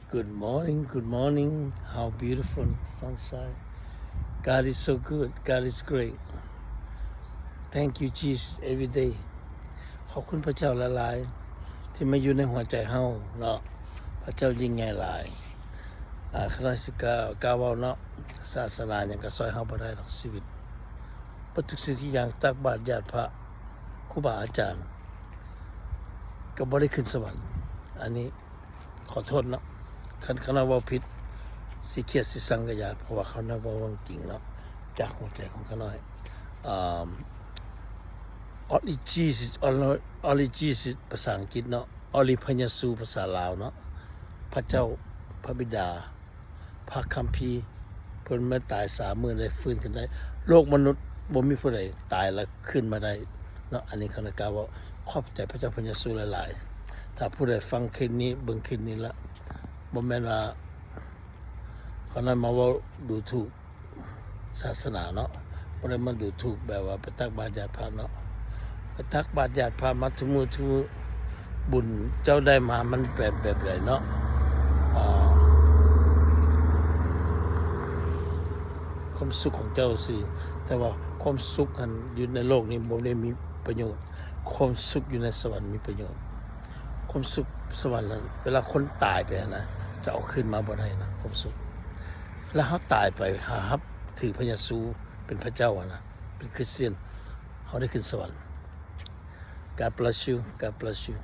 Good morning, good morning. How beautiful sunshine. God is so good. God is great. Thank you, Jesus, every day. ຂອບຄຸນພະເຈົ້າຫຼາຍໆ ທີ່ມາຢູ່ໃນຫົວໃຈເຮົາເນາະ. ພະເຈົ້າຍິ່ງໃຫຍ່ຫຼາຍ. ອາ ຂ້ານ້ອຍຊິກ້າ ກ້າເວົ້າເນາະ, ສາສະໜາຫຍັງກໍຊ່ອຍເຮົາບໍ່ໄດ້ດອກ. ຊີວິດ ເບິດທຸກສິ່ງທຸກຢ່າງ ຕັກບາດຢາດພະ ຄູບາອາຈານ ກໍບໍ່ໄດ້ຂຶ້ນສະຫວັນ. ອັນນີ້ ຂໍໂທດເນາະ ຄັນຂ້ານ້ອຍເວົ້າຜິດ ຊິຄຽດຊິຊັງກໍຢ່າ, ເພາະວ່າຂ້ານ້ອຍເວົ້າເລື່ອງຈິງເນາະ ຈາກຫົວໃຈຂອງຂ້ານ້ອຍ. ອາ Only Jesus, only, only Jesus ພາສາອັງກິດເນາະ, only ພະເຢຊູ ພາສາລາວເນາະ, ພະເຈົ້າ, ພະບິດາ, ພະຄຳພີ, ເພິ່ນມາຕາຍສາມມື້ໄດ້ຟື້ນຂຶ້ນໄດ້. ໂລກມະນຸດບໍ່ມີຜູ້ໃດຕາຍແລ້ວຂຶ້ນມາໄດ້ເນາະ. ອັນນີ້ຂ້ານ້ອຍກ້າເວົ້າ. ຂອບໃຈພະເຈົ້າພະເຢຊູຫຼາຍໆ. ຖ້າຜູ້ໃດຟັງຄລິບນີ້ ເບິ່ງຄລິບນີ້ລະ ບໍ່ແມ່ນວ່າຂ້ານ້ອຍມາເວົ້າດູຖູກສາສະໜາເນາະ, ບໍ່ໄດ້ມາດູຖູກແບບວ່າໄປຕັກບາດຢາດພະເນາະ. ໄປຕັກບາດຢາດພະມາທຸກມື້ທຸກມື້ ບຸນເຈົ້າໄດ້ມາມັນເປັນແບບໃດເນາະ? ອາ ຄວາມສຸກຂອງເຈົ້າຊື່, ແຕ່ວ່າຄວາມສຸກຫັ້ນຢູ່ໃນໂລກນີ້ບໍ່ໄດ້ມີປະໂຫຍດ, ຄວາມສຸກຢູ່ໃນສະຫວັນມີປະໂຫຍດ. ຄວາມສຸກສະຫວັນນັ້ນ ເວລາຄົນຕາຍໄປຫັ້ນນະ ຈະເອົາຄືນມາບໍ່ໄດ້ນະ ຄວາມສຸກ. ເວລາເຮົາຕາຍໄປ ເຮົາຮັບຖືພະເຢຊູເປັນພະເຈົ້າຫັ້ນນະ ເປັນຄຣິສຕຽນ ເຮົາໄດ້ຂຶ້ນສະຫວັນ. God bless you. God bless you.